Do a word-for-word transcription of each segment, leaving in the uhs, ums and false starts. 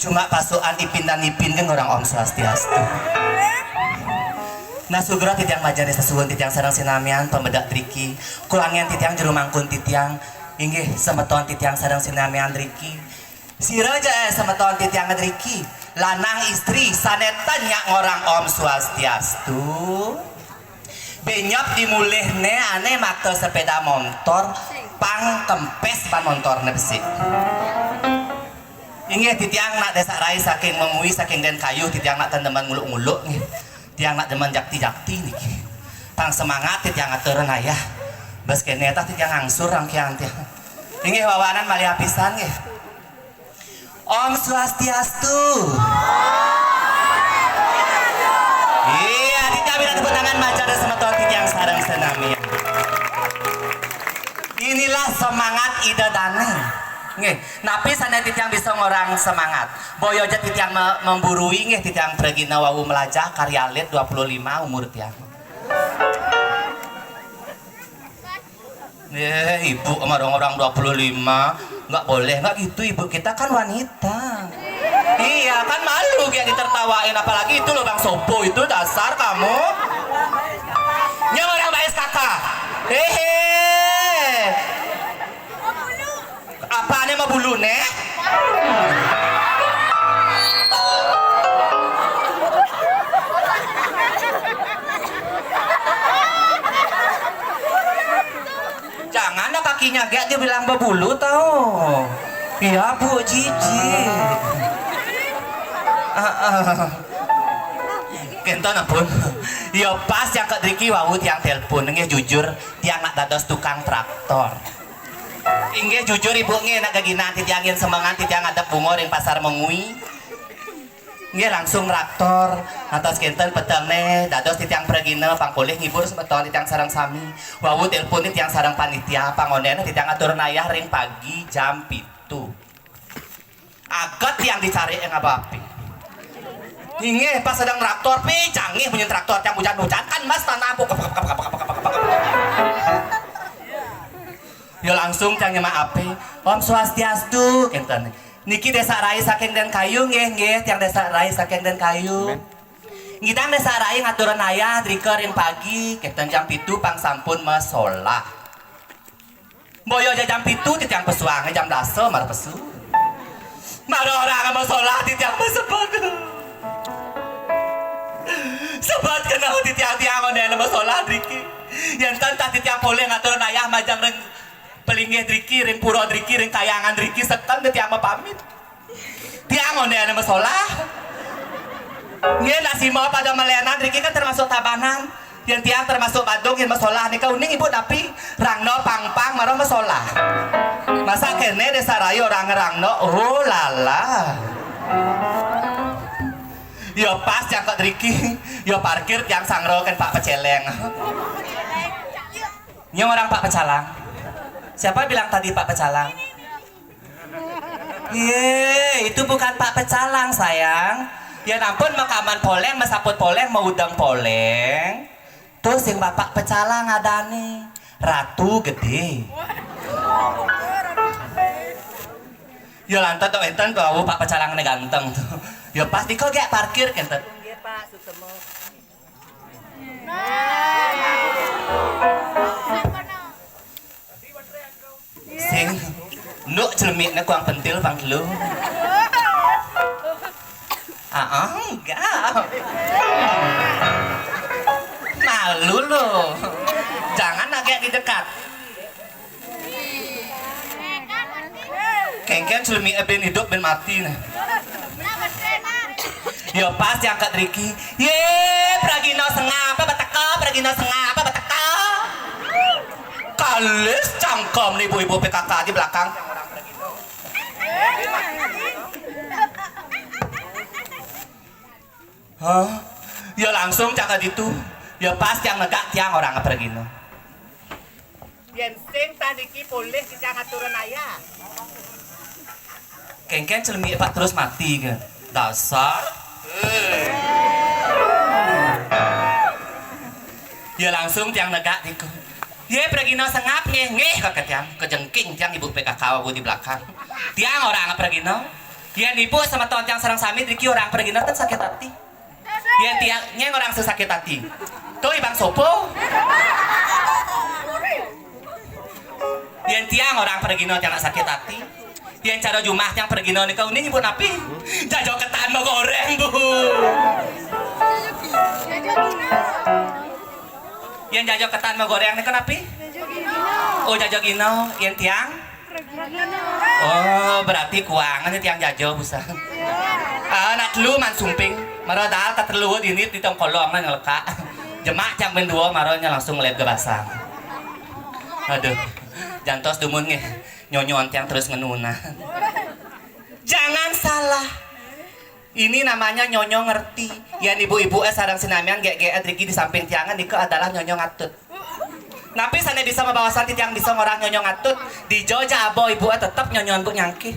Cuma pasukan ipin dan ipin kan orang Om Swastiastu. Nah, sugra titiang majeng ring sesuhun titiang sareng sinamian, pamedak driki, kulangian titiang, jero mangkun titiang, inggih semeton titiang sareng sinamian driki. Sira ja, eh, semeton titiang driki, lanang istri sane ten nyak ngorang Om Swastiastu. Benyop di mulihne ane makta sepeda montor, pang kempes ban montorne besik. Inggih titiang nak Desa Rai saking Mengwi, saking Den Kayu, titiang nak ten demen nguluk-nguluk nggih. Tiang nak demen jakti-jakti niki. Pang semangat titiang aturang ayah. Bes kene tah titiang angsur rangkian tiang. Inggih wawanan malih apisan nggih. Om Swastiastu. Iya, titiang minab tepuk tangan majeng ring semeton titiang sareng senamian. Inilah semangat Ida Dane. Nggih, napi sane titiang bisa ngorang semangat? Boya ja titiang me-, memburui nggih, titiang pragina wau melajah karya alit dua puluh lima umur tiang. Eh, ibu sama orang-orang dua puluh lima, nggak boleh, nggak gitu ibu, kita kan wanita. Iya, kan malu kayak ditertawain, apalagi itu lubang sopo itu, dasar kamu. Nya orang bae S K K. Hehe. Apane mau bulu neh? Jangan ada kakinya gek dia bilang berbulu tau. Iya bu, jijik. Ah, ah. Kenten ampun. Ya pas yang Kak Driki wau tiang telepon nggih jujur tiang nak dados tukang traktor. Inggih jujur ibu nggih nak geginan titiang yen semengan titiang ngadep bunga ring pasar Mengwi. Nggih langsung traktor, ngantos kenten petengne, dados titiang pragina pang polih ngibur semeton titiang sareng sami. Wau telepon titiang sareng panitia, pangondene titiang atur nayah ring pagi jam pitu. Aget tiang dicari ing abapi. Inggih, pas sedang traktor, pi, canggih munyi traktor, tiang hujan-hujan, kan mas tanah, puk, puk, puk. Ya langsung tiang nyemak api. Om Swastiastu, kenten. Niki Desa Rai saking Den Kayu, nggih, nggih, tiang Desa Rai saking Den Kayu. Amin. Ngidang Desa Rai ngaturang ayah, drika ring pagi, kenten jam pitu pang sampun masolah. Boya ja jam pitu, titiang pesuange jam dasa, mara pesu. Mara orang masolah, titiang pesebut. Sebut kena titiang tiang ondene masolah, driki. Yen ten tah titiang polih ngaturang ayah majeng ring Pelinggih driki, ring pura driki, ring kayangan driki, seken tiang mapamit. Tiang ondene masolah. Nggih, nak sima pada melenan driki kan termasuk Tabanan. Yen tiang termasuk Badung, yen masolah nika uning ibu napi rangna pangpang marang masolah. Masa kene Desa Rai orang rangna, oh lala. Ya pas tiang Kak driki, ya parkir tiang sangra kan Pak Peceleng. Nyong orang Pak Pecalang. Siapa bilang tadi Pak Pecalang? Ye, itu bukan Pak Pecalang, sayang. Ya ampun, makaman poleng, masaput poleng, maudeng poleng. Tuh sing Bapak Pecalang adane. Ratu gede. Ya lantas tuh enten tuh, Pak Pecalang ne ganteng tuh. Ya pasti kok gak parkir kenten. Nggih, Pak, suksema. Sing, nduk celemikne kuang pentil pang telu. Ah, ah, enggak. Malu lo. Jangan agak didekat. Kengken celemi ben hidup ben mati nah. Ya pas diangkat Riki. Ye, pragina sengap apa beteka, pragina sengap apa beteka. Kalis cangkem nih ibu-ibu P K K di belakang. Hah? Ya langsung cakap itu. Ya pas tiang negak tiang orang pragina. Yen sing tah niki polih kita ngaturun ayah. Kengken celemi Pak terus mati ke? Dasar. Ya langsung tiang negak diku. Ye pragina sengap nggih, nggih kaka tiang. Kejengking tiang ibu P K K di belakang. Tiang orang pragina. Yén ibu semeton tiang sareng sami driki orang pragina ten sakit ati. Yén tiang nyén orang sing sakit ati. Tuh ibang sopo. Yén tiang orang pragina tiang nak sakit ati. Yén cara jumah tiang pragina nika uning ibu napi? Jajo ketan mau goreng bu. Yén jajo ketan mau goreng nika napi? Oh jajo gino. Yén tiang? Oh, berarti kuangan nih tiang jajo busan. Ah, nak telu man sumping. Mara dal tak telu ini di tongkolong nang ngeleka. Jemak tiang bendua mara nya langsung ngelep ke basang. Aduh, jantos dumun nggih. Nyonyoan tiang terus ngenuna. Jangan salah. Ini namanya nyonyo ngerti. Yén ibu-ibu eh sareng sinamian gek-gek driki di samping tiangan nika adalah nyonyo ngatut. Napi sané bisa mabaosan titiang bisa ngorahang nyonyo ngatut? Dija ja aba ibu eh tetep nyonyoan bu nyangkih.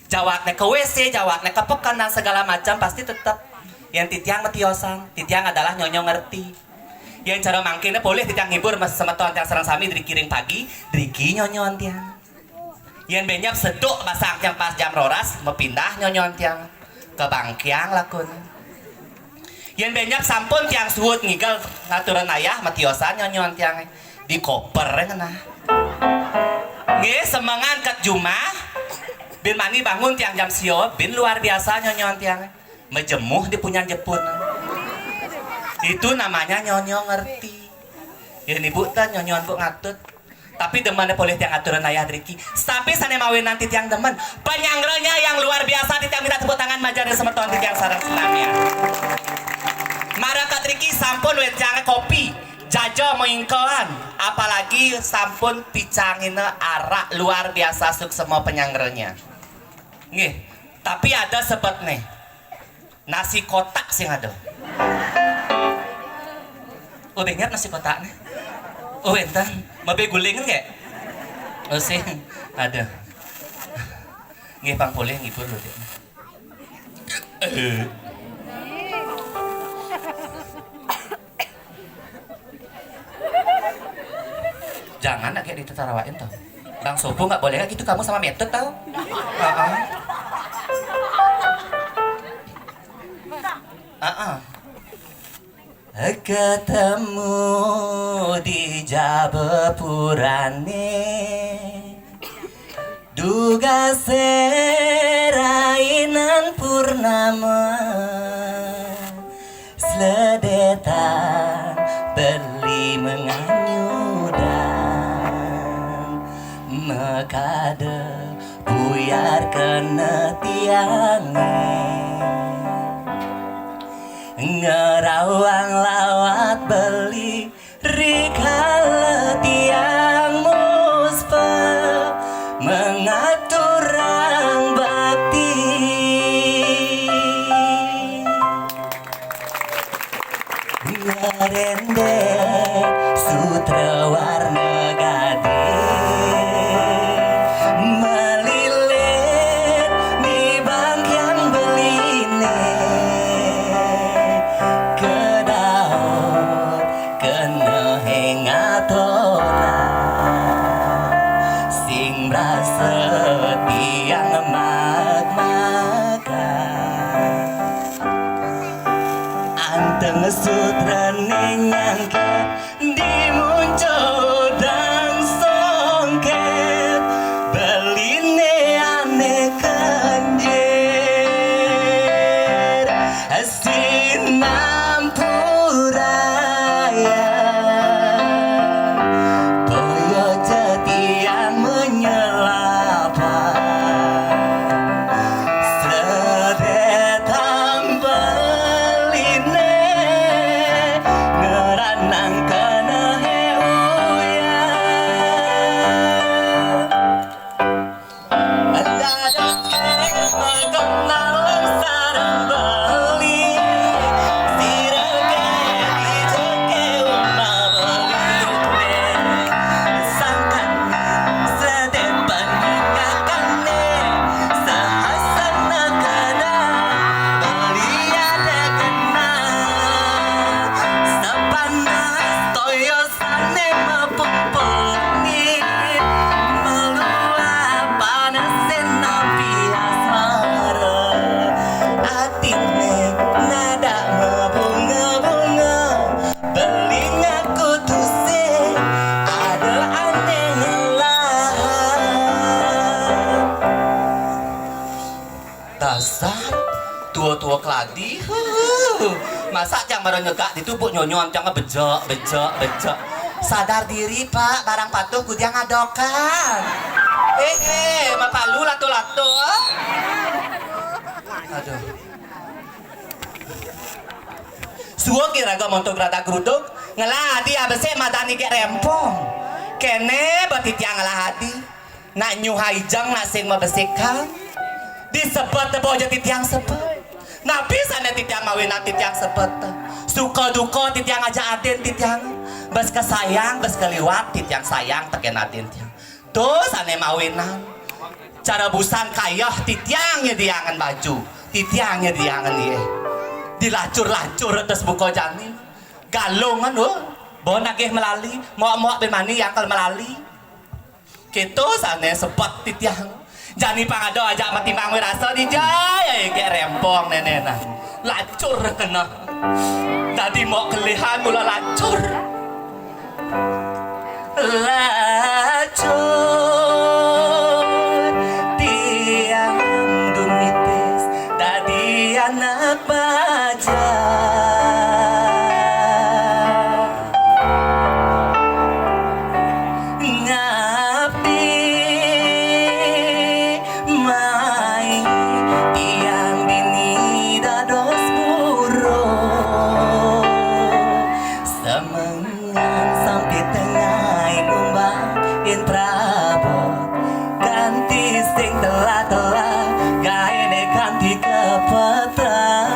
Jawatné ke W C, jawatné ke peken dan segala macam pasti tetep. Yén titiang matiosan, titiang adalah nyonyo ngerti. Yén cara mangkiné polih titiang ngibur mas- semeton tiang sareng sami driki ring pagi, driki nyonyoan tiang. Yén benyep seduk basang tiang pas jam roras, mapindah nyonyoan tiang. Ka bangkiang lakun. Yén benyep sampun tiang suud ngigel ngaturan ayah, matiosan nyonyoan tiang. Di koper ngenah. Nggih, semengan ket jumah. Bin mani bangun tiang jam sia, bin luar biasa nyonyoan tiang. Majemuh di punyan jepun. Itu namanya nyonyo ngerti. Yén ibu ten nyonyoan bu ngatut. Tapi demen polih tiang aturan ayah driki. Tapi sané mawinan titiang demen. Penyangranya yang luar biasa titiang minta tepuk tangan majar dari semeton titiang sareng sinamian. Marakat driki sampun wénjang kopi. Jaja maingkoan. Apalagi sampun picangina arak luar biasa suksema penyangranya. Nggih. Tapi ada sebetné. Nasi kotak sing ada. Oh, benyap nasi kotak nih. Oh, wénten. Mabe guling nggih? Oh, sing. Ada. Nggih pang polih ngibur lho, Dik. Eh. Jangan nak kayak ditarawain tuh. Bang Sopo nggak boleh gitu kamu sama metut tau. Heeh. Heeh. Ketemu di jabepurane. Dugasé rainan purnama, sledétan beli menganyudan, makada buyar kena tiangé. Ngerawang lawat beli Rikala tiang muspa mengaturang bakti, ngerendek sutra warna gading, melilit di bangkiang beline, kedaot kena hengatona sing merasa tiang magmakan. Anteng sutrane nyangkep di muncudang songket, beline ane kenjer. Sinampuraya, toya jatiang menyelapa. Sedet tampeline, ngeranang ke Tua-tua keladi. Huh. Masa tiang baru nyegak ditu, Bu, nyonyon tiang bejek, bejek, bejek. Sadar diri, Pak, barang patuh ku tiang adokan. Eh, eh, mapalu latu-latu. Aduh. Suwun kiraga monto gradak gruduk, ngelah adi abesik madan igek rempong. Kene ba titiang ngelah adi. Nak nyuhai jeng nak sing mabesikan. Disebet tebo aja titiang sebet. Napi sane titiang mawinan titiang sebet. Suka duka titiang ajak adin titiang. Bes kesayang, bes keliwat titiang sayang teken adin tiang. Tuh sane mawinan. Cara busan kayeh titiang nyediangan baju, titiang nyediangan iye. Dilacur-lacur atas buka jani. Galungan, oh. Bo nagih melali, mok-mok bin mani yang kal melali. Keto sane sebet titiang. Jani pang ada ajak mati mangwe rasa dijai, ya, ya, kayak rempong nene nah. Lacur kena. Tadi mok kelihan mula lacur. Lacur tiang dumitis dadi anak bajang. Ngapi mai tiang dini dados buruh. Semengan sampi tengah ngumbang in prabot. Kanti sing telah-telah gaene kanti kepetang.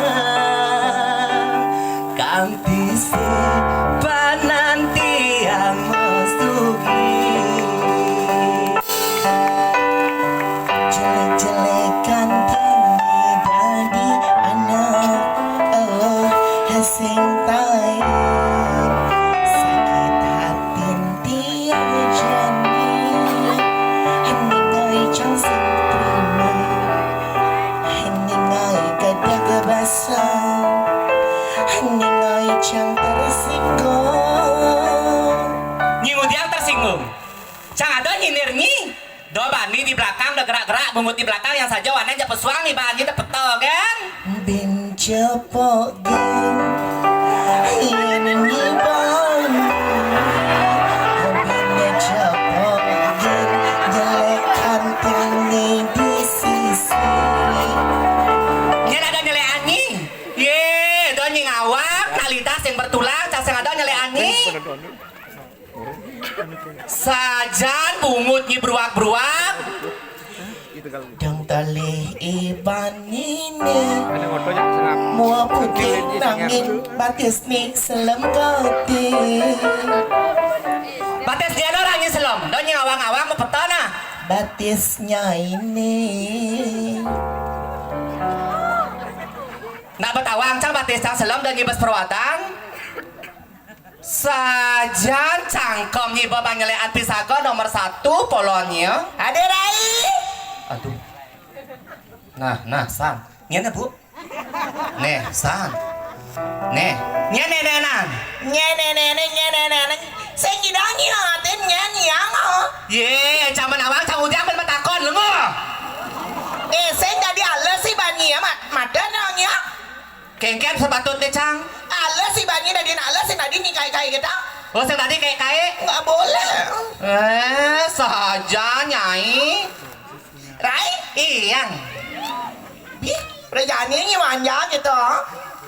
Kanti sing panantiang mesugi. Jelek-jelekan kami dadi anak, oh, sing tai. Sakit hatin tiang jani. Ningai cang sing trima. Ningai gadah basa. Ningai cang tersinggung. Nyi ngudiang tersinggung. Cang ada nyindir nyi. Do bani di belakang, do gerak-gerak, bungut di belakang, yang saja wane ja pesuang, ibaratnya tepeta, kan? Bin cepok gen, yen nyi bani. Bin cepok gen, jelek anting ni di sisi. Nyen ada nyelek anyi. Ye, do nyi ngawak, nak lidah sing bertulang, cang sing ada nyelek anyi. Sajan bungut nyi beruak-beruak. Dang talih iban ini. Mua putih nangin batis ni selem kati. Batis dia orang nyi selem. Dong nyi ngawang-ngawang mau peta nah. Batisnya ini. Nak betawang cang batis cang selem dan nyi bes perawatan. Sajan cangkem nyi ba panyelekan pisaga nomor satu polonnya. Ade Rai. Aduh. Nah, nah, san. Ngene, Bu. Nih, san. Nih, ngene nenan. Ngene nene ngene nene. Sing nyidang nyi natin nyen yang. Ye, cang menawang cang udiang ben matakon lengo. Eh, sing dadi ales sih bani ya, mat. Madan dong ya. Kengken sepatutnya, Cang. Ales sih bani dadi ales sing dadi nyi kai-kai kita. Oh, sing dadi kai-kai. Nggak boleh. Eh, saja, Nyai. Rai? Iyang. Bih, udah jani nyi manja gitu.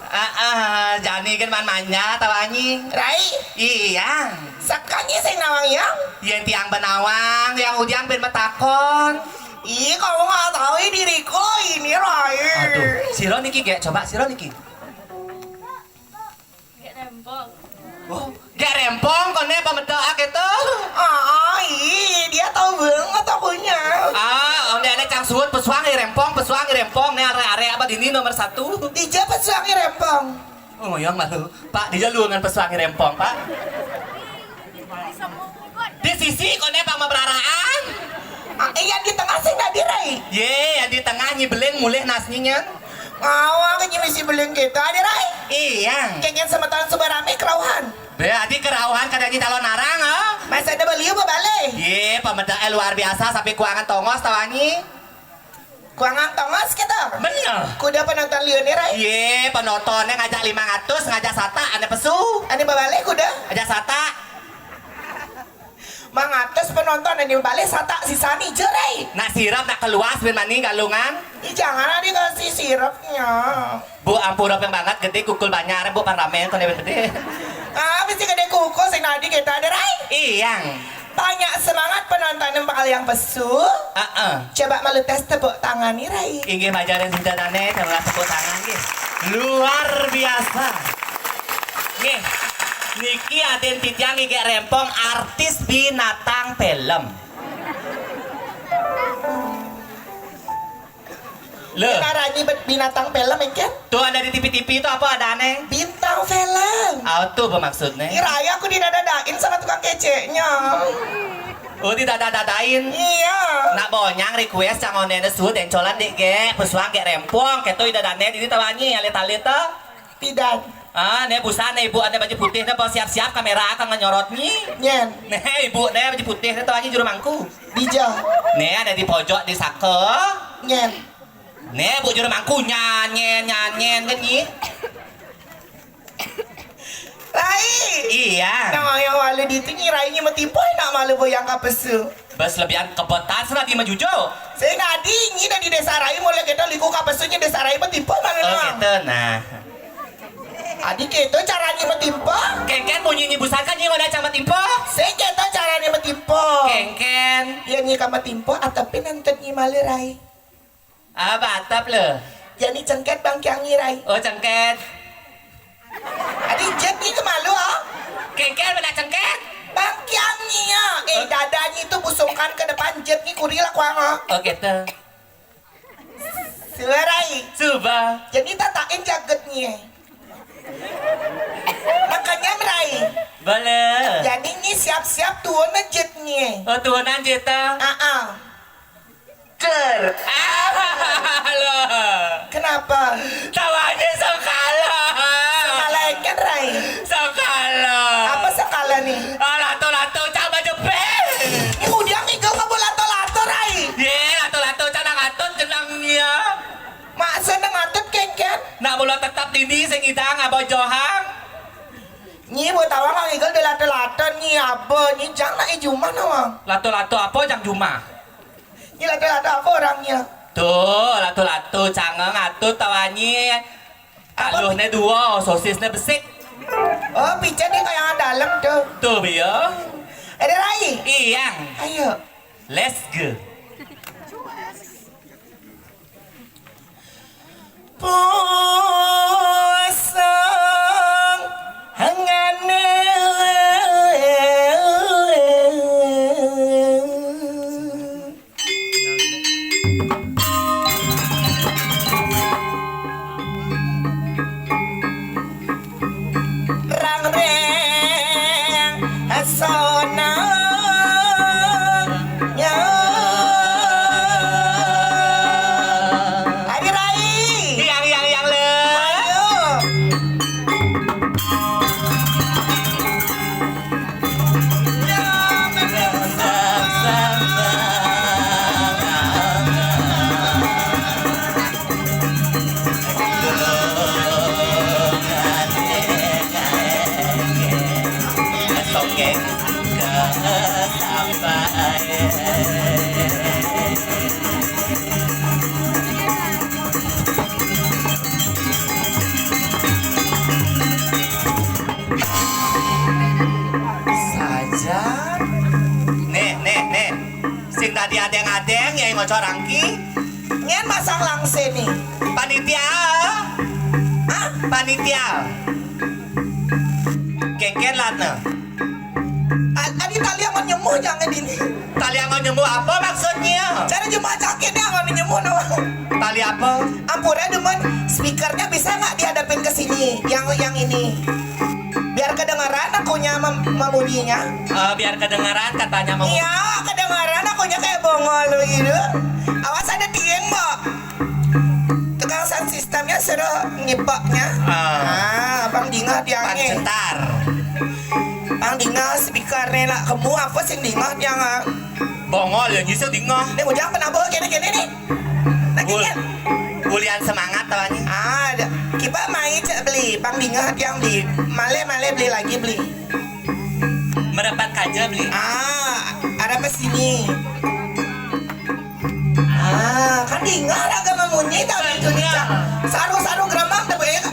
Ah, ah, jani kan man manja tawanyi. Rai? Iyang. Sekanyi sing nawang yang. Yen tiang benawang, yang udiang ben metakon. Ih, kamu nggak tahu ya diriku loh ini, Rai. Aduh, sira niki gek, coba sira niki. Gek rempong. Oh, gek rempong kone apa medok itu? Ah, ih, dia tahu banget akunya. Ah, onde ane cang suut pesuang rempong, pesuang rempong ne arek-arek apa dini nomor satu. Dija pesuang rempong. Oh, yang malu. Pak, dija lu ngan pesuang rempong, Pak. Di sisi kone pang maberaraan. Ah, iya di tengah sing dadi, Rai. Ye, yang di tengah nyi beling mulih nasnyinya. Ngawang nyi misi beling kita, di Rai. Iya. Kengen semeton subarame kerauhan. Be, adi kerauhan kada nyi calon narang, oh. Masih ada beliau bebale. Ye, pemedaknya luar biasa sampai kuangan tongos tawanyi. Kuangan tongos kita. Bener. Kuda penonton liunnya, Rai. Ye, penontonnya ngajak lima ratus, ngajak satak, ane pesu. Ane babalih kuda. Ngajak satak. Mangatus penonton ane babalih satak sisani je, Rai. Nak sirep, nak keluas, bin mani galungan. Ih, jangan ada kasih sirepnya. Bu, ampura peng banget, gede kukul banyak, Bu, pang ramen, tuh, gede. Ah, mesti gede kukul, sing nadi kita ada, Rai. Iyang. Banyak semangat penonton yang bakal yang pesu. Heeh. Coba malu tes tepuk tangan nih, Rai. Inggih, majarin sida dane, coba tepuk tangan, nggih. Luar biasa. Nggih. Niki aden titiang nggih rempong artis binatang film. Lho. Karani bet-, binatang film, engken? Tuh ada di T V-T V itu apa adane? Bintang film. Ah, tuh bermaksudnya. Kira aja aku didadadain sama tukang keceknya. Oh, didadadain. Iya. Nak bonyang request cang onene suhu dencolan dek ge, pesuang ge rempong, keto idadane dini tawanyi, alit-alit tuh. Tidak. Ah, ne busan ne ibu ane baju putih ne, siap-siap kamera akan nyorot nyi. Nyen. Ne ibu ne baju putih ne tawanyi juru mangku. Dija. Ne ada di pojok di saka. Nyen. Ne bu juru mangku nyanyen nyanyen kan nyi. Rai. Iya. Nang yang walu di itu nyi Rai nyi metipu nak malu boyang kapesu. Bas lebihan kebetan sana di majujo. Saya nadi nyi dari desa Rai mulai kita liku kapesu nyi desa Rai metipu malu. Oh, nang. Gitu, nah. Adi keto caranya metimpa? Kengken bunyi nyi busan kan nyi ngoda cang metimpa. Sing keto caranya metimpa. Kengken. Ya nyi ka metimpa, atepin entet nyi malu Rai. Apa atep le? Ya nyi cengket bangkiang nyi Rai. Oh, cengket. Adi jet nyi kemalu, ah. Kengken mana cengket? Bangkiang nyi ya. Eh, dada nyi itu busungkan ke depan, jet nyi kuri lah kuang, ah. Oh, gitu. Suba, Rai. Suba. Jadi tatakin jagetnya. Makanya, Rai. Boleh. Jadi ini siap-siap turun aja nih. Oh, turunan jeta. Ah, ah. Cer. Ah, loh. Kenapa? Tawanya sekala. Salah kan, Rai? Sekala. Apa sekala nih? Ah, lato-lato cak baju pink. Ini udah ngigel nggak lato-lato, Rai. Ye, lato-lato cak nang atut jenangnya. Maksudnya ngatut kengken? Nak mula tetap dini sing idang abah johang. Nyi mau tawa nggak ngigel de lato-lato nyi abah nyi jang nak ijumah nawang. Lato-lato apa jang jumah? Nyi lato-lato apa orangnya? Tuh, lato-lato cangeng atut tawanyi. Apa? Aluhne dua, sosisne besik. Oh, pican dia kayak dalam tuh. Tuh, biar. Ada Rai? Iyang. Ayo. Let's go. Pusang hangane. Rang reng asana. Ya. Adi Rai. Yang, yang, yang le. Ayo. Saja. Nih, nih, nih. Sing tadi adeng-adeng ya ngocor angki. Nyen masang langse nih. Panitia. Hah? Panitia. Kengken latne. A-, adi tali amun nyemuh jangan dini. Tali amun nyemuh apa maksudnya? Cara cuma cakit dia amun nyemuh doang. Tali apa? Ampura demen, speakernya bisa nggak dihadapin ke sini? Yang, yang ini. Biar kedengaran akunya mem-, memunyinya. Eh, biar kedengaran katanya mau. Iya, kedengaran akunya kayak bongol gitu. Awas ada tiang, Mbok. Tukang sound systemnya suruh ngipoknya. Ah. Ah, Bang Dingah tiangnya. Pan cetar. Bang Dingah speakernya lah. Kamu apa sih Dingah tiang, ah? Bongol ya, nyisir Dingah. Ini ujang penabur kene-kene nih. Nah, Ul-, ulian semangat tawanya. Ah, ada. Kiba mai cek beli, pang dingeh tiang beli. Maleh, maleh beli lagi beli. Merapat kaja beli. Ah, ada apa sini? Ah, kan dingeh raga mamunyi tau itu nih, Cak. Saru-saru geremang teh, eh.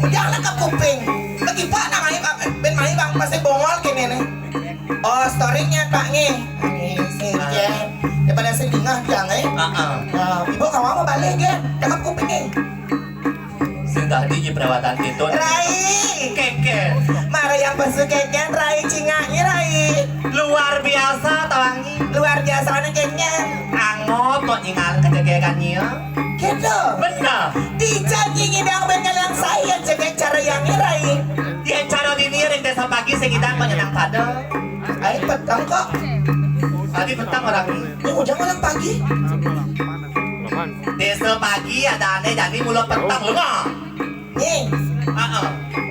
Udah lekap kuping. Lagi pak namanya, Pak. Ben mai bang, pasti bongol kene nih. Oh, story-nya Pak nih. Nih, sih, ya. Daripada sing dingeh tiang, eh. Heeh. Nah, ibu kamu mau balik, ya? Cakep kuping, eh. Sing tadi ji perawatan itu. Rai. Keken. Mara yang pesu keken, Rai, cingaknya, Rai. Luar biasa, tawangi. Luar biasa, anak keken. Angop, kok nyingal kejegekan nyium. Gitu. Bener. Dijanji ngidang ben ngalang saya, cek cara yang, Rai. Dia cara dini, ring desa pagi, sing ngidang, kok nyenang pada. Ai petang kok. Tadi petang orang ini. Ini ujang orang pagi. Desa pagi ada aneh jadi mula petang lu mah. Nih. Heeh.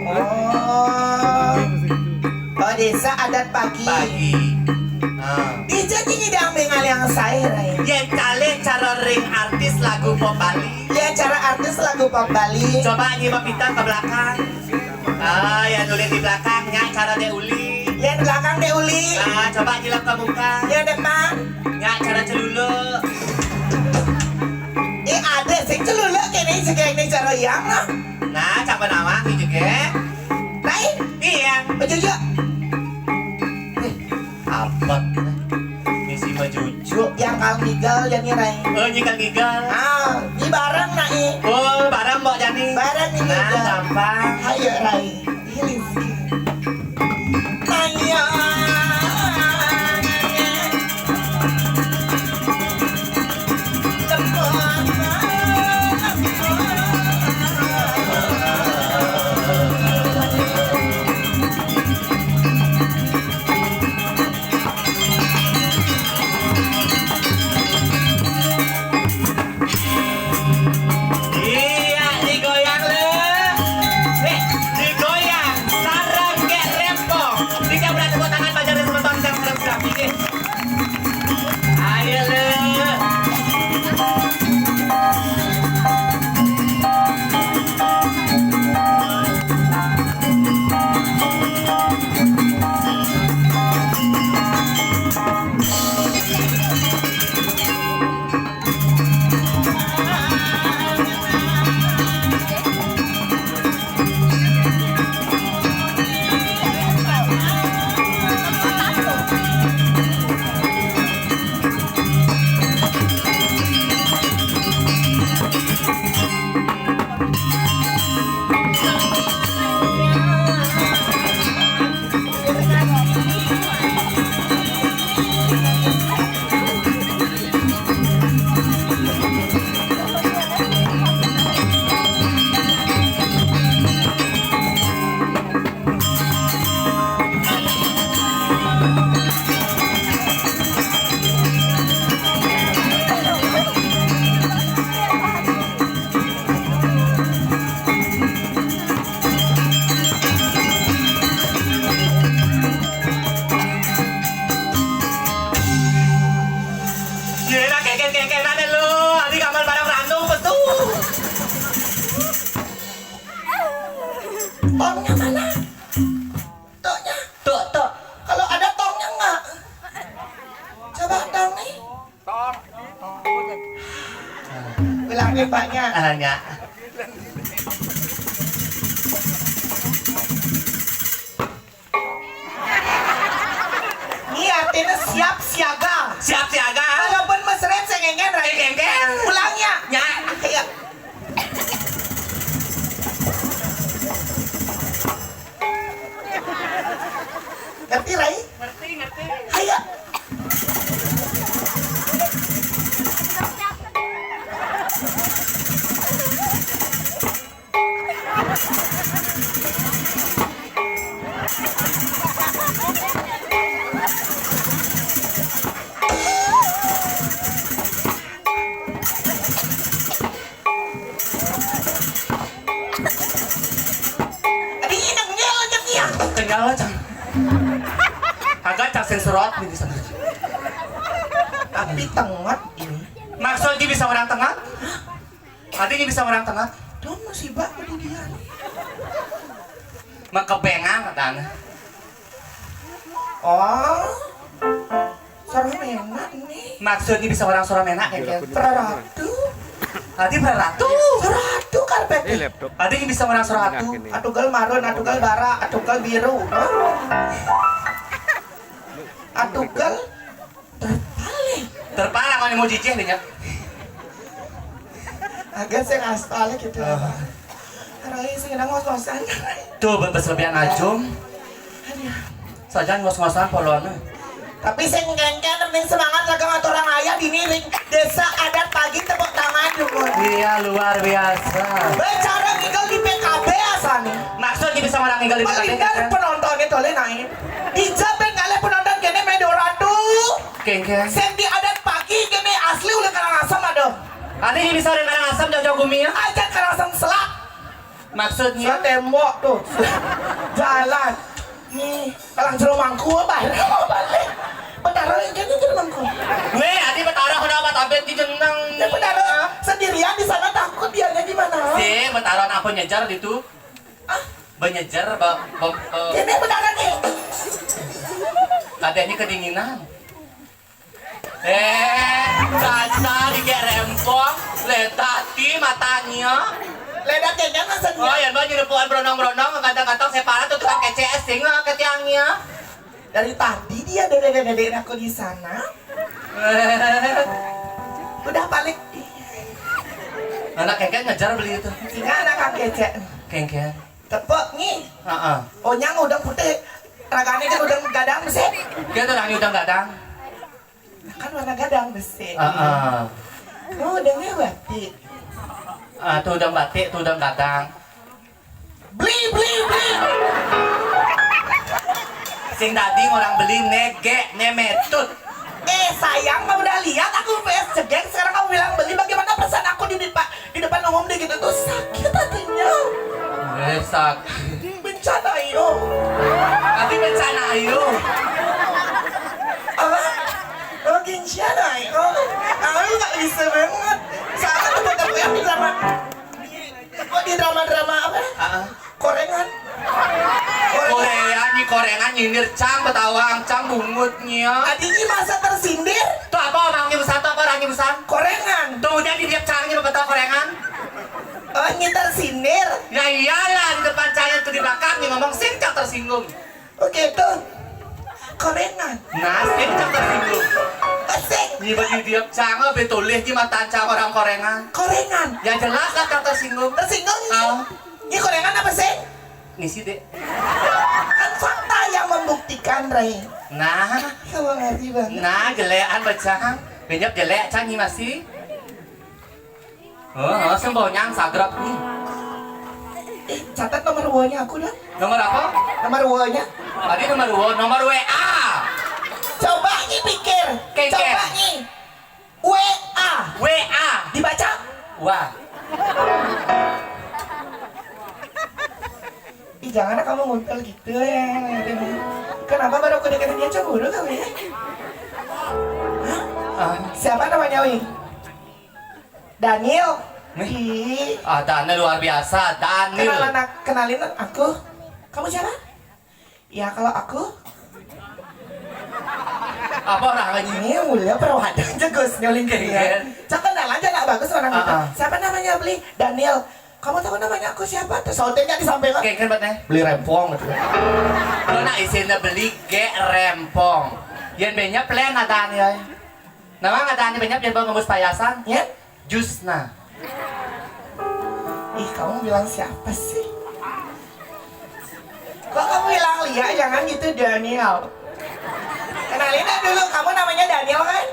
Oh. Oh, desa adat pagi. Pagi. Nah. Ija kini diambil ngalih yang saya, Rai. Yang kali cara ring artis lagu pop Bali. Ya, cara artis lagu pop Bali. Coba nyimak kita ke belakang. Ah, ya nulis di belakang, nyak cara deh uli. Ya, di belakang deh uli. Ah, coba nyilap ke muka. Ya, depan. Nyak cara celulu. Eh, ada sih celulu kene juga ini cara yang lah. Nah, coba nama ini juga. Lain? Iya. Bejujuk. Abet. Misi mah cucu. Yang kang Gigal jadi, Rai. Oh, ini kang Gigal. Ah, ini bareng, Nai. Oh, bareng, Mbok Jani. Bareng ini, nah, Gigal. Gampang. Ayo, Rai. Ini Rizky. Ayo. Iya, digoyang le. Eh, digoyang. Sarang ke rempong. Tiga belas tepuk tangan pajar semeton yang serem serem. Ayo le. Gila, kengken-kengken ada lu. Adi kamar barang randu betul. Tongnya mana? Toknya. Tok, tok. Kalau ada tongnya enggak? Coba tong nih. Bilang nih banyak. Ah, nya. Ini artinya siap siaga. Siap siaga. Walaupun mesret sengengken, Rai. Sengengken. Pulangnya. Nya. Iya. Ngerti, Rai? Ngerti, ngerti. Ayo. Adi ini nengel aja nih ya. Tinggal aja. Agak cak sing serot nih di sana. Tapi tengot ini. Maksudnya bisa orang tengah? Artinya bisa orang tengah? Tuh musibah di dia. Makabengang katanya. Oh, Soramena nih. Maksudnya bisa orang Soramena kayak gitu. Praratu. Tadi praratu. Praratu karpet. Ini laptop. Tadi bisa orang Soratu. Atugal marun, atugal bara, atugal biru. Atugal terpaling. Terpalang, mau jijih deh, ya. Agak sih ngasal gitu. Rai sing ngos-ngosan. Tuh, bebas lebihan ajum. Aduh. Sajan ngos-ngosan polona. Tapi sing kengken penting semangat lagi ngatur orang ayah di miring. Desa adat pagi tepuk tangan dulu. Iya, luar biasa. Bicara ngigel di P K B asane. Maksudnya bisa orang ngigel di P K B? Paling kan penonton itu le naik. Dijabeng kali penonton kene Medoratu. Kengken. Sing di adat pagi kene asli ulah Karangasem, aduh. Artinya bisa orang Karangasem jauh-jauh gumi ya? Aja Karangasem selak. Maksudnya? Sudah tembok tuh. Jalan. Nih, kalang jero mangku apa? Mau balik. Betara yang kayaknya jero mangku. Weh, adi betara kenapa tampil di jeneng? Ya betara sendirian di sana takut dianya gimana? Si betara apa nyejar di tuh? Ah, banyejar ba, ba, ba. Ini betara nih. Katanya kedinginan. Eh, dasar di rempong, letati matanya. Ledak kenyang maksudnya. Oh, ya, baju depuan brondong-brondong, kantong-kantong separa tuh tukang kece sing ketiangnya. Dari tadi dia dede-dede aku di sana. Eh. Udah balik. Anak keke ngejar beli itu. Sehingga anak kang kece. Kengke. Tepuk nih. Heeh. Onyang udah putih. Ragane kan udah gadang sih. Dia tuh orangnya udah gadang. Kan warna gadang besi. Heeh. Oh, udah batik. Ah, tuh udah batik, tuh udah gadang. Beli, beli, beli. Sing tadi orang beli nege, nemetut. Eh, sayang, kamu udah lihat aku P S cegek, sekarang kamu bilang beli. Bagaimana perasaan aku di depan, di depan umum deh gitu tuh sakit hatinya. Eh, sakit. Bencana iyo. Tapi bencana iyo. Apa? Oh, bencana iyo. Aku nggak bisa banget. Salah tuh buat aku yang drama. Kok di drama-drama apa? Heeh. Korengan. Korengan. Korea nih, korengan nyindir cang, betawang cang, bungutnya. Adinyi masa tersindir? Tuh apa orangnya besar, tuh apa orangnya besar? Korengan. Tuh udah di dia cangnya betawang korengan. Oh, nyi tersindir. Ya iyalah, di depan cangnya tuh di belakangnya ngomong sing cang tersinggung. Oke tuh. Korengan. Nah, sing cang tersinggung. Asik. Nyi bagi dia cang, betulih di mata cang orang korengan. Korengan. Ya jelas lah cang tersinggung. Tersinggung. Oh. Ini korengan apa sih? Ngisi deh. Kan fakta yang membuktikan, Rey. Nah. Kamu ngerti banget. Nah, jelean baca. Benyap jelek cang ini masih. Oh, oh, sing bau nyang sagrap nih. Eh, catat nomor W-nya aku dong. Nomor apa? Nomor W-nya. Tadi nomor W, nomor W A. Coba nih pikir. Kengkeng. Coba nih. W A. W A. Dibaca? Wah. Ih, jangan kamu nguntel gitu ya. Kenapa baru aku deketin dia cemburu kamu ya? Hah? Ah. Siapa namanya, Wi? Daniel. Nih. Ih. Ah, Daniel luar biasa, Daniel. Kenalan ak-, kenalin aku. Kamu siapa? Ya, kalau aku apa orang lagi ini mulia perawadan aja Gus nyolin ke dia. Iya. Cak kenal aja nak bagus orang itu. Ah, ah. Siapa namanya beli? Daniel. Kamu tahu namanya aku siapa? Terus sautin kan disampaikan. Kayak kan betnya. Beli rempong gitu. Lo nak isinnya beli ge rempong. Yang banyak plan ada nih. Nama ada nih banyak yang bawa ngemus payasan. Ya? Jusna. Ih, kamu bilang siapa sih? Kok kamu bilang Lia? Jangan gitu, Daniel. Kenalin dulu, kamu namanya Daniel kan?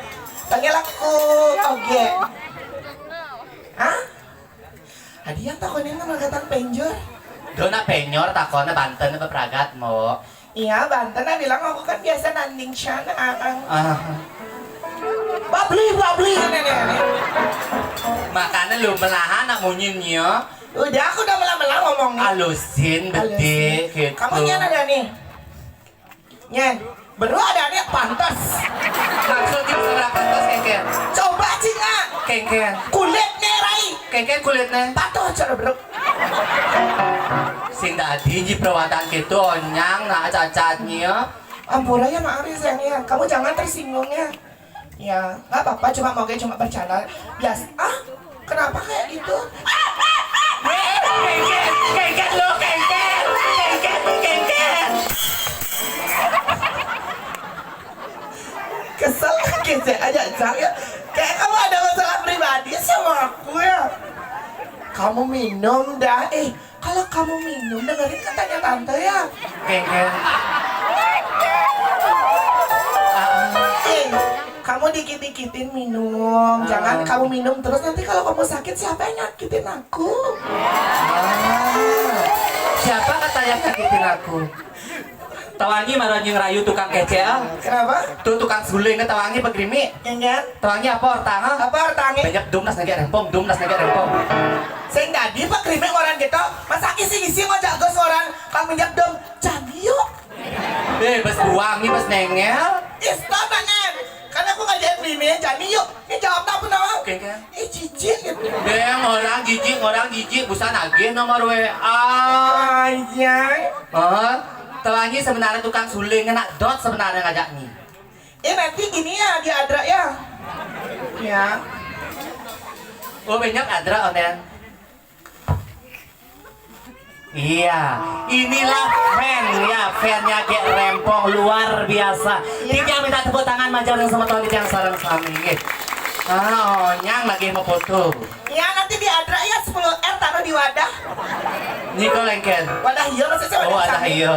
Panggil aku Toge. Hah? Adi yang takonin nama katang penjor. Dona penjor takona Banten apa Pragat, Mo? Iya, Banten, nah, bilang aku kan biasa nanding sana, Akang. Ah. Babli, babli, ini, ini, ini. Makanya lu melahan nak munyinya. Udah, aku udah melah-melah ngomongnya. Alusin, alusin. Bede, gitu. Kamu nyan ada nih. Nyan. Bro, ada nih pantas. Maksudnya sebelah pantas, Kéngkén? Coba cingak. Kéngkén. Kulitnya, Rai. Kéngkén kulitnya. Patuh, cara bro. Sing tadi ji perawatan gitu, onyang, nah, cacatnya. Ampura ya, maaf ya, sayang ya. Kamu jangan tersinggung ya. Ya, nggak apa-apa, cuma mau cuma bercanda. Biasa. Ah, kenapa kayak gitu? Kéngkén, Kéngkén, lo, Kéngkén, Kéngkén, Kéngkén. Kesel, kece aja, Cang, ya. Kayak kamu ada masalah pribadi sama aku, ya. Kamu minum dah. Eh, kalau kamu minum, dengerin katanya tante, ya. Kéngkén. Ah, ah. Eh, kamu dikit-dikitin minum. Jangan kamu minum terus, nanti kalau kamu sakit, siapa yang nyakitin aku? Ah. Siapa kata yang nyakitin aku? Tawangi mara nying rayu tukang kece, ah. Kenapa? Tuh tukang suling, tawangi pagrimi. Kéngkén. Tawangi apa ortang, ah? Apa ortangnya? Banyak dum nas nagak rempong, dum nas nagak rempong. Sing dadi pagrimi orang gitu, masa isi-isi ngajak gus orang, kang minyak dum, jani yuk. Eh, bas buang nih, bas nengel. Ih, stop, Nen. Karena aku ngajak primi, jani yuk. Ini jawab apa nama? Kéngkén. Eh, jijik gitu. Deng, orang jijik, orang jijik, busan agih nomor W A. Aja. Oh, tawangi sebenarnya tukang suling, nak dot sebenarnya ngajak nih. Eh, nanti gini ya, di Adra ya. Ya. Oh, banyak Adra, Onen. Iya, inilah fan ya, fannya Gék Rempong luar biasa. Iya. Kita minta tepuk tangan majar yang sama Tony yang sarang sami. Ah, onyang lagi mau foto. Ya, nanti di Adra ya, sepuluh R taruh di wadah. Nyikel Kéngkén. Wadah iya, maksudnya wadah. Oh, wadah cami. Iya.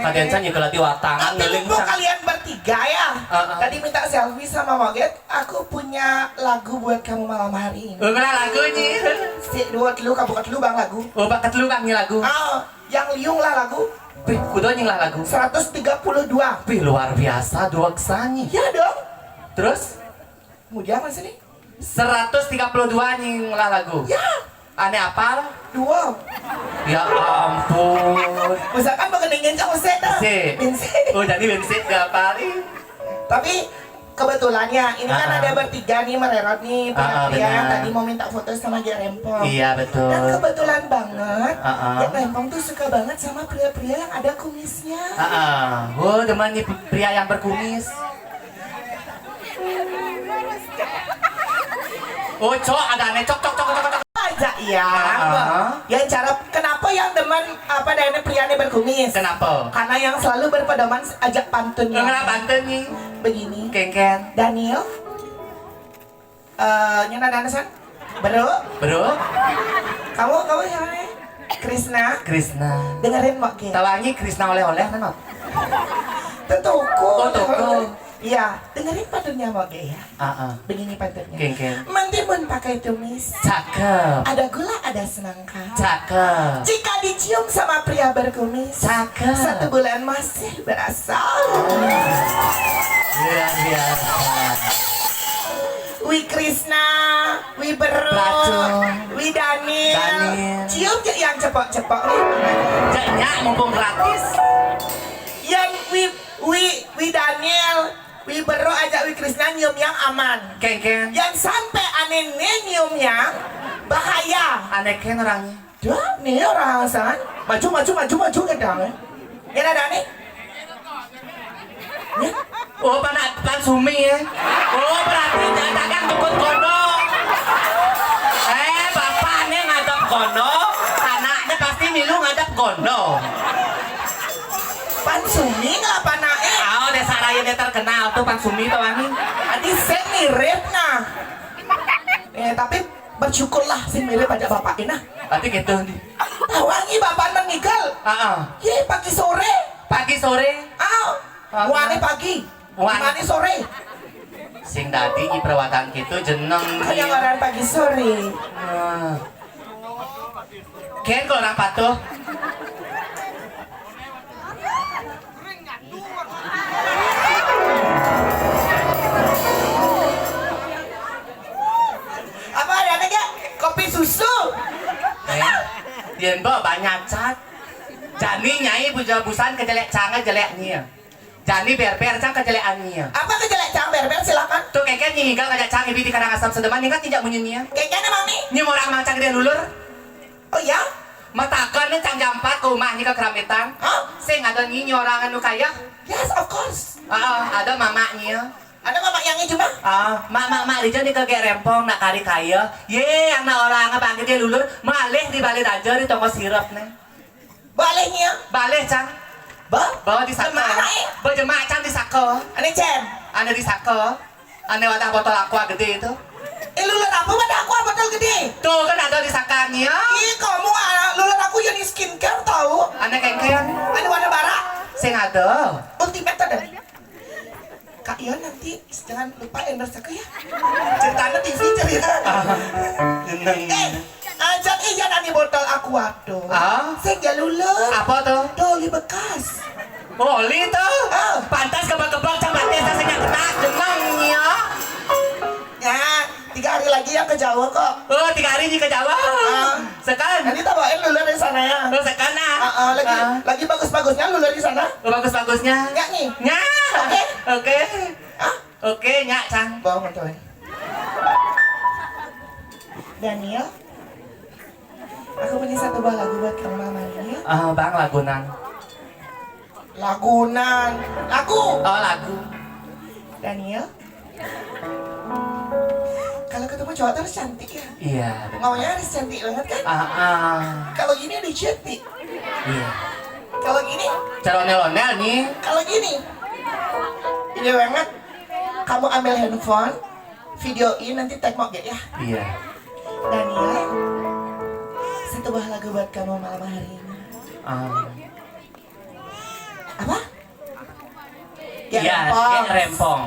Kadén can nyikel di watangan. Tapi ngeling mumpung can. Kalian bertiga ya. Heeh. Tadi minta selfie sama Moget, aku punya lagu buat kamu malam hari ini. Oh, kenal lagu nih? Si dua telu, kabuka telu bang lagu. Oh, bak telu bang nih lagu. Ah, yang liung lah lagu. Wih, kudo nying lah lagu. Seratus tiga puluh dua. Wih, luar biasa, dua kesanyi. Ya dong. Terus? Kemudian masih nih. Seratus tiga puluh dua nying lah lagu. Ya. Ane apal? Dua. Ya ampun. Misalkan pakai dingin cak usik dah. Si. Bensin. Oh, jadi bensin gak apalin. Tapi kebetulannya ini kan ada bertiga nih, mererot nih, pria-pria yang tadi mau minta foto sama Gék Rempong. Iya, betul. Dan kebetulan banget, Gék Rempong tuh suka banget sama pria-pria yang ada kumisnya. Heeh. Oh, demen nih pria yang berkumis. Oh, cok, ada nih, cok, cok, cok, cok, cok. Aja iya. Heeh. Ya, cara kenapa yang demen apa, dayana pria ini berkumis? Kenapa? Karena yang selalu berpedoman ajak pantun. Kenapa pantun nih? Begini. Kéngkén. Daniel. Eh, nyana dana san? Bro? Bro? Kamu, kamu siapa nih? Krisna? Krisna. Dengerin Mbok Ge. Tawangi Krisna oleh-oleh, nano? Tentu. Oh, toko. Iya, dengerin pantunnya Mbok Ge ya. Ah, ah. Begini pantunnya. Kéngkén. Mentimun pakai tumis. Cakep. Ada gula, ada semangka. Cakep. Jika dicium sama pria berkumis, cakep. Satu bulan masih berasa. Luar biasa. Wi Krisna, Wi Bero, Wi Daniel. Daniel. Cium je yang cepok-cepok nih. Cek nyak mumpung gratis. Yang Wi, Wi, Wi Daniel, Wi Bero ajak Wi Krisna nyium yang aman. Kéngkén. Yang sampai ane nih nyium yang bahaya. Ane kén orangnya. Dah, nih orang san. Maju, maju, maju, maju ke dang, eh. Ya ada nih. Oh, panak Pan Sumi ya. Oh, berarti jangan tukut kono. Eh, bapaknya ngadep kono, anaknya pasti milu ngadep kono. Pan Sumi nggak apa nae? Oh, desa raya dia terkenal tuh Pan Sumi tuh, Wani. Adi saya mirip nah. Eh, tapi bersyukurlah sing mirip aja bapaknya nah. Berarti gitu nih. Tawangi bapak meninggal. Heeh. Ye, pagi sore. Pagi sore. Ah, muane pagi. Muane sore. Sing dadi i perawatan gitu jeneng. Kayak orang pagi sore. Nah. Kén kalau orang patuh. Apa ada nih, Kak? Kopi susu. Eh, dia mbok banyak cat. Jani nyai puja busan kejelek canggih jelek nih. Jani berber cang kejelekan nia. Apa kejelek cang berber, silakan. Tuh keken nyihiga ngajak cang ibi di Karangasem Sedeman, ingat injak munyi nia. Keken emang nih? Nyi orang mang cang gede lulur. Oh iya? Matakan nih cang jampat ke rumah nih ke Keramitan. Hah? Sing ada nyi orang anu kaya. Yes, of course. Ah, ada mamaknya. Ada mamak yang cuma? Ah, mak mak mak Rija di kege rempong nak kari kaya. Ye, anak orang bangke dia lulur, malih di balik aja di toko sirup nih. Balihnya? Balih, Cang. Ba? Bawa di saka. Kemana, eh? Berjemaah, Cang, di saka. Ane cem? Ane di saka. Ane wadah botol aqua gede itu. Eh, lulur apa wadah aqua botol gede? Tuh, kan ada di sakanya. Ih, kamu, ah, lulur aku yang skincare tahu. Ane kengkeng. Ane warna bara. Sing ada. Ultimate ada. Kak Ion nanti jangan lupa endorse aku ya. Ceritanya T V cerita. Ah, jeneng. Eh, ajak Ion ani botol aqua tuh. Ah? Sing jalulur. Apa tuh? Doli bekas. Oli tuh. Ah. Pantas kebak-kebak sama desa sing ketak jenengnya. Ya, tiga hari lagi ya ke Jawa kok. Oh, tiga hari ini ke Jawa. Ah. Sekan. Nanti tabain lulur di sana ya. Oh, sekan nah. Ah, ah, lagi Ah. lagi bagus-bagusnya lulur di sana. Oh, bagus-bagusnya. Ya nih. Nya. Oke. Oke. Ah? Oke, nya, Cang. Bawa motor. Daniel, aku punya satu buah lagu buat kamu malam hari ini ya. Ah, Bang, lagunan. Lagunan. Lagu. Oh, lagu. Daniel, kalau ketemu cowok tuh harus cantik ya. Iya. Maunya harus cantik banget kan? Ah, ah. Kalau gini udah cantik. Iya. Kalau gini? Cara ondel-ondel nih. Kalau gini? Ini banget. Kamu ambil handphone, videoin, nanti tag mau gak ya? Iya. Daniel, satu buah lagu buat kamu malam hari ini. Ah. Apa? Iya, Gerempong. Gerempong.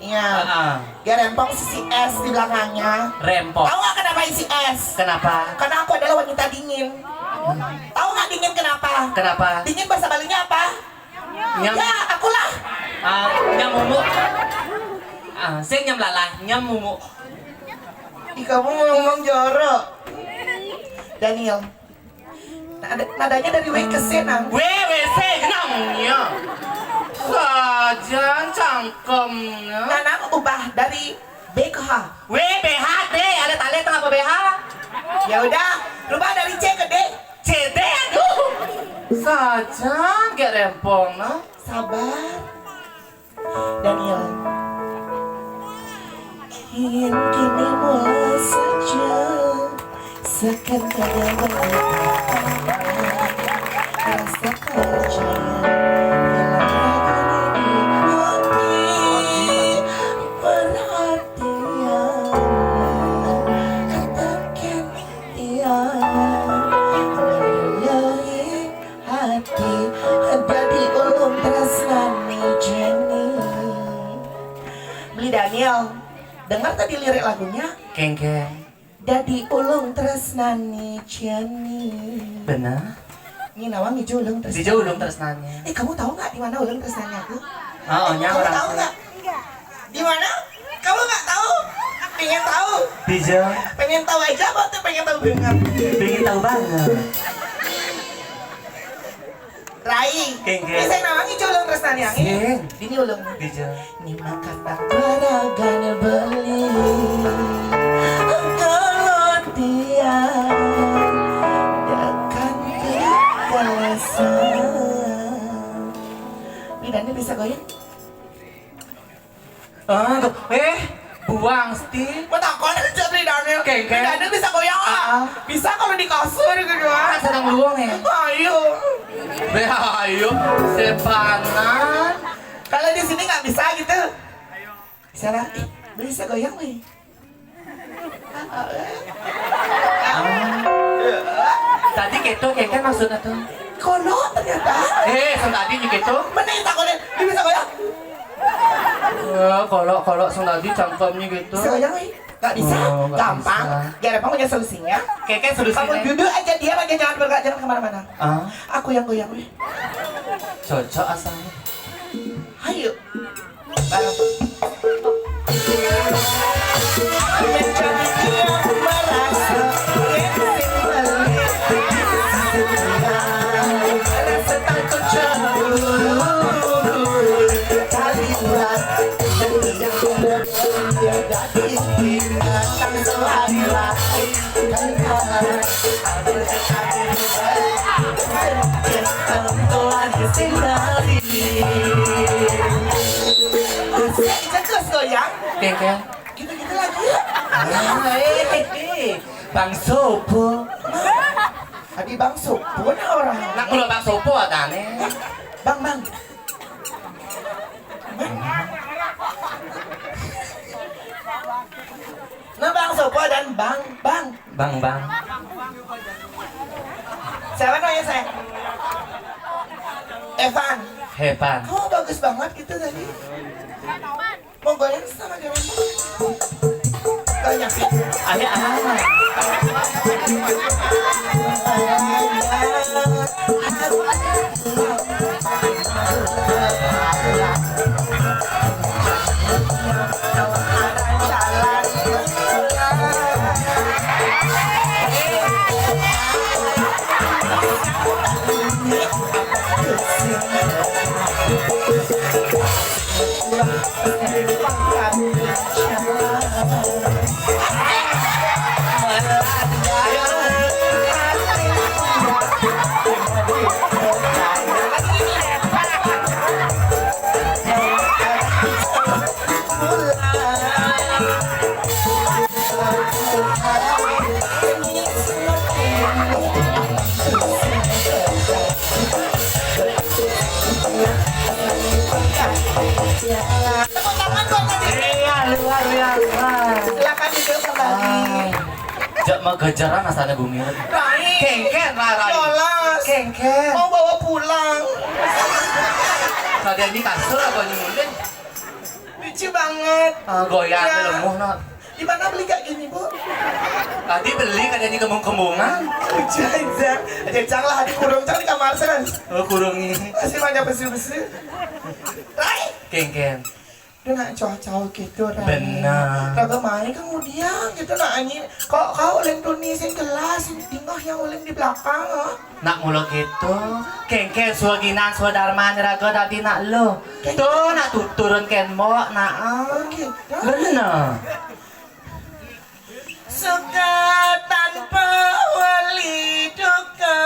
Iya. Heeh. Gerempong isi es di belakangnya. Rempong. Tahu nggak kenapa isi es? Kenapa? Karena aku adalah wanita dingin. Hmm. Tahu nggak dingin kenapa? Kenapa? Dingin bahasa Balinya apa? Nyam. Ya, akulah. Ah, nyam mumu. Ah, sing nyam lalah, nyam mumu. Ih, kamu ngomong jorok. Daniel. Nada, nadanya dari W ke C, Nang. W, W C, Nang, ya. Sajan cangkemnya. Nah, Nang, ubah dari B ke H. W, B H, D, ada tali tengah apa B H? Ya udah, rubah dari C ke D. C D, aduh. Sajan, gak rempong, nah. Sabar. Daniel. Kini kini mula saja, seakan tiada berapa. Rasa percaya, bila ada di hati, perhatian, katakan iya. Meluluhi hati, dadi ulung tresnani Jenny. Beli Daniel, dengar tadi lirik lagunya? Kengkeng. Dadi ulung tresnani Jenny. Bener. Ini nawang ijo ulung tresnani. Ijo ulung tresnani. Eh, kamu tahu nggak di mana ulung tresnani aku? Oh, kamu tahu nggak? Di mana? Kamu nggak tahu? Pengen tahu? Bisa. Pengen tahu aja apa tuh pengen tahu banget? Pengen tahu banget. Rai. Kengkeng. Ini saya nawangi culung terus nanya. Sing. Ini ulung. Bisa. Ini mah kata paragan beli. Kalau dia dekat kekerasan. Ini Dani bisa goyang? Ah, tuh. Eh, buang, Sti. Mau takon aja nih, Daniel. Kengkeng. Daniel bisa goyang nggak? Ah. Bisa kalau di kasur gitu, ah. Sedang luang, ya? Ayo. Be, ayo. Sepanan. Kalau di sini nggak bisa gitu. Salah. Ih, bisa goyang, weh. Ah. Tadi keto, kengkeng maksudnya tuh. Kono ternyata. Eh, sing tadi nih keto. Mending takonin, dia bisa goyang? Eh, kalau, kalau sing tadi cangkemnya gitu. Bisa goyang, weh? Nggak bisa. Oh, nggak gampang. Bisa. Biar apa punya solusinya? Kengkeng solusinya. Kamu duduk aja, diam aja, jangan bergerak, jangan kemana-mana. Ah. Aku yang goyang, weh. Cocok asalnya. Ayo. Kéngkén. Gitu-gitu lagi. Ah, eh, eh, eh. Bang Sopo. Abi Bang Sopo nah orang. Nak mula Bang Sopo adané. Bang, Bang. Nah, Bang Sopo dan Bang, Bang. Bang, Bang. Siapa namanya, sayang? Evan. Evan. Kamu bagus banget gitu tadi. Mau goyang sama dia? Goyang. Ada apa? Tepuk tangan buat Nadine. Iya, luar biasa. Silakan duduk kembali. Ah. Jak magejaran asalnya bumi. Rai. Kéngkén, Rai. Lolos. Kéngkén. Mau bawa pulang. Tadi ini kasur apa nyulit? Lucu banget. Ah, goyang. Ya. Lemuh, no. Di mana beli kayak gini, Bu? Tadi beli katanya kembung-kembungan. Lucu aja. Aja cang lah, dikurung cang di kamar sana. Oh, kurungi. Masih banyak besi-besi. Rai. Kéngkén. Udah nak cowok-cowok gitu, Rai. Bener. Raga mai kemudian gitu, nak anyi. Kok kau ulin tuni sing kelas, sing dingah yang ulin di belakang, ah? Nak mula gitu. Kéngkén suaginan suadarman raga dadi nak lo. Kéngkén. Tuh, nak tuturun kén mbok, nak, ah. Oh, gitu. Bener. Suka tanpa wali duka.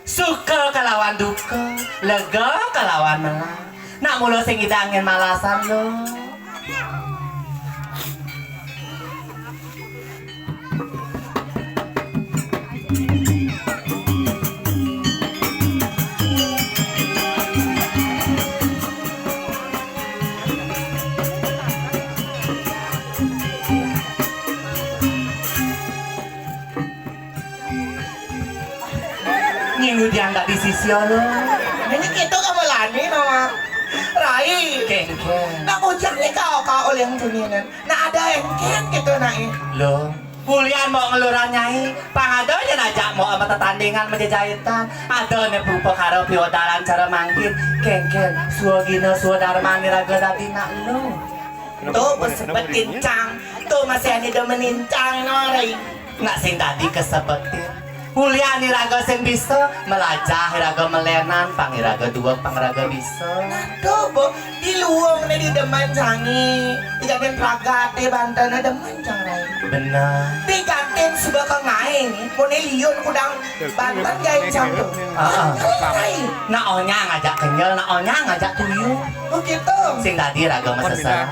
Suka kalawan duka, lega kalawan melah. Nak mula sing idang ngin malasan lo. Nying udian tak disisio lo. Ini kita kamu lani nama. Rai. Kéngkén. Nak ujang nih kau kau oleh yang dunia. Nah, ada éngkén gitu, nak, eh. Lo, kulian mau ngeluran nyai, pang ada aja najak mau sama tetandingan menjejaitan. Ada nih berupa karo piodalan cara mangkin, kéngkén, suagina suadarman raga dadi nak lo. Tuh, besebetin cang, tuh masih ada demenin cang, no, Rai. Nak sing tadi kesebetin. Kulian iraga sing bisa, melajah iraga melenan, pang iraga dua, pang iraga bisa. Nah, tuh, Bu, di luung nih di demen sangi. Tiga den pragat, di banten demen cang rai. Bener. Di kantin suba ke ngai nih, mau nih liun kudang banten gain cang tuh. Heeh. Rai. Nak onya ngajak kenyel, nak onya ngajak tuyul. Oh, gitu. Sing tadi raga mesesel.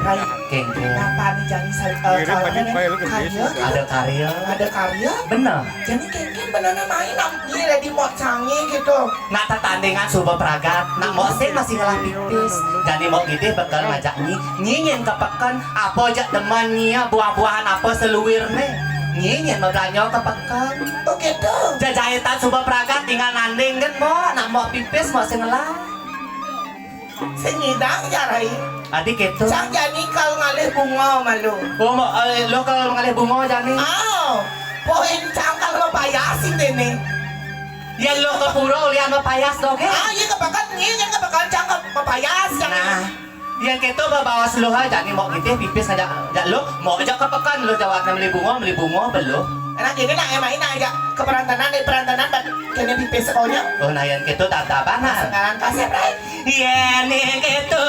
Rai. Kéngkén. Napa nih jani sa-, eh, kalau ini karya? Ada karya. Ada karya? Bener. Jani kéngkén bener main, am-, iya, di mok canggih gitu. Nak tetandingan suba pragat, nak mok sing masih ngelah pipis. Jani mok gidih bekel ngajak nyi, nyi nyén ke peken, apa jak demen nyi ya, buah-buahan apa seluir nih. Nyi nyén mabelanja ke peken. Oh, gitu. Jajaitan suba pragat tinggal nanding kan, mok, nak mok pipis, mok sing ngelah. Sing ngidang ya, Rai. Adi kéto. Cang jani kal ngalih bunga malu. Oh, mo, eh, lo kal ngalih bunga jani. Ah, poin cang kal mapayas sing dene. Ya lo ke pura ulian mapayas doge. Ah, iya, ke peken, iya, yang ke peken cang ke mapayas, cang. Nah, yang kéto babawa seluha jani mau gitih pipis ngajak, jak lo, mau aja ke peken lo jawabnya meli bunga, meli bunga, belum. Anak ini nak yang main aja ke perantanan, di perantanan, bat, kena pipis sekolahnya. Oh, nah, yang kéto tak apa, nah. Sekarang kasih, Rai. Yén kéto.